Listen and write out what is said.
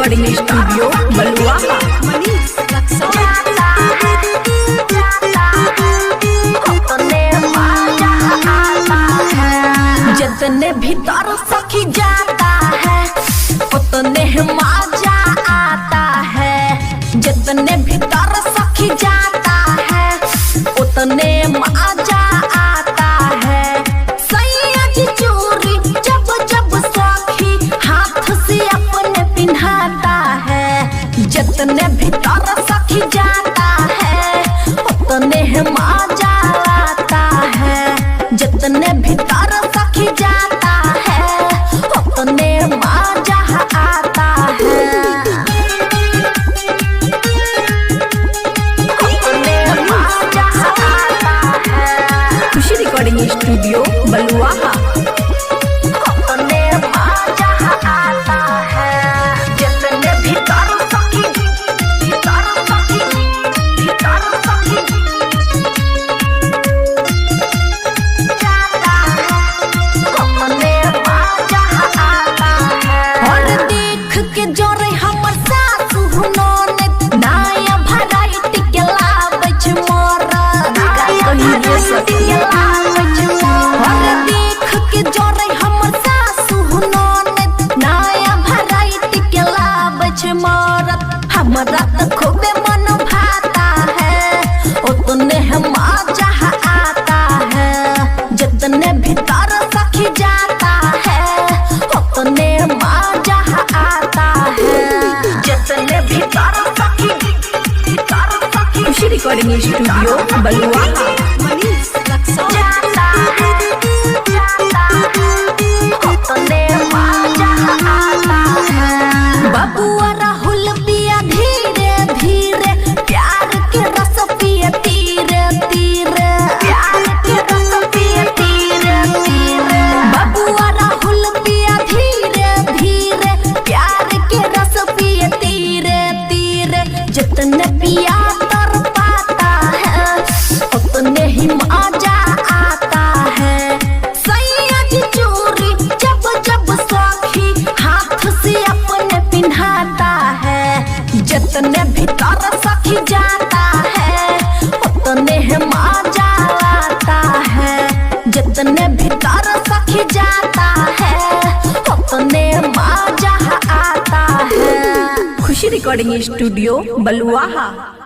Recording studio Baluaha. Manish Raxaul. जाता है, उतने मजा आता है। जितने भीतर सखी जाता है उतने मजा आता है। जितने भीतर सखी जाता है उतने मजा आता है। सैया जी चूरी जब जब सखी हाथ से अपने पिन्हाता है। जितने भीतर सखी जाता है उतने मजा आता है। जितने भीतर सखी जाता है उतने मजा आता है। उतने मजा आता है। खुशी रिकॉर्डिंग स्टूडियो बलुआहा। उतने मजा आता है। जितने भीतर सखी, भीतर सखी, भीतर सखी जाता है, उतने मजा आता है। और देख के जोरे हमर सासु ननद नया वैरायटी के लाबै छै मोरा। का कही रे सखी? और देख के जोरे हमर सासु ननद नया वैरायटी के लाबै छै मोरा। हमरा त खूबे मन भाता है उतने मजा आता है। जितने भीतर सखी जाता है उतने मजा आता है। जितने भीतर सखी, भीतर सखी खुशी रिकॉर्डिंग स्टूडियो बलुआहा। मनीष रक्सौल। जाता है, जाता है, उतने मजा आता है। बबुआ राहुल पिया धीरे धीरे प्यार के रस पिए तीरे तीरे। प्यार के रस पिए तीरे तीरे। बबुआ राहुल पिया धीरे धीरे प्यार के रस पिए तीरे तीरे। जितने पिया तर पाता है उतने ही मजा आता है। सैया जी चूरी जब जब सखी हाथ से अपने पिन्हाता है। जितने भीतर सखी जाता है उतने मजा आता है। जितने भीतर सखी जाता है उतने मजा आता है। खुशी रिकॉर्डिंग स्टूडियो बलुआहा।